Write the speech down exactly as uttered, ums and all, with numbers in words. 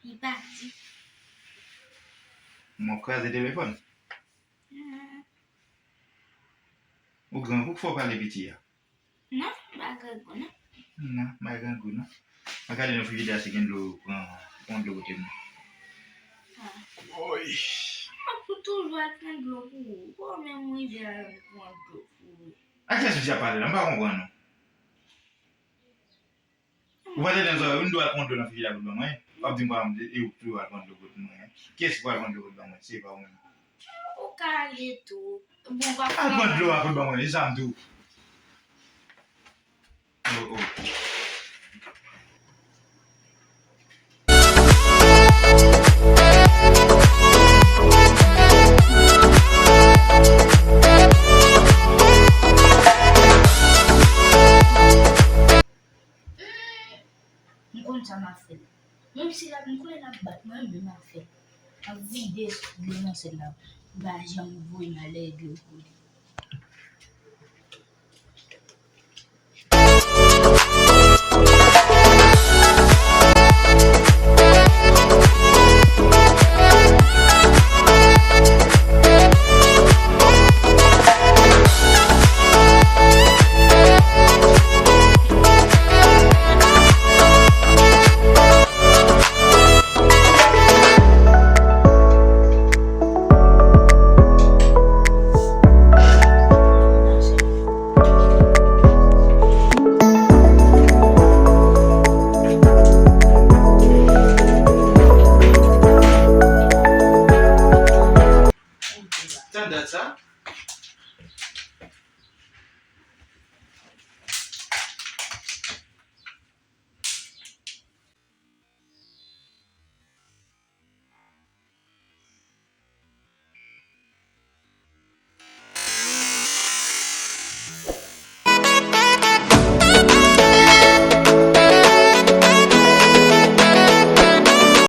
Li pati. M ap kraze telefòn. Ou grangou k fè w pale piti a. Non, m pa grangou, non. Non, m pa grangou, non. Mwen gade nan frijidè a si gen dlo, pran, pran dlo pote mwen. Oy. Mwen pou toujou al pran dlo pou ou. Ou menm rive al pran dlo pou ou. Ak sa sou di ap pale la, m pa konprann ou. Ou pa tande zòrèy ou, m di w al pran dlo nan frijidè a pou ban mwen. W ap di m pa m di, e ou tou al pran dlo pou mwen. Kiyès ki pral pran dlo pou ban mwen? Se pa ou menm. Ou ka ale tou. Bon, w ap al pran dlo a pou ban mwen, e sa m di w. Oh, oh. M konn sa m ap fè. Menm si l ap, m konnen l ap bat mwen, men m ap fè. M ap vide dlo nan sèl la. M pa janm voye m al dèyè dlo pou li.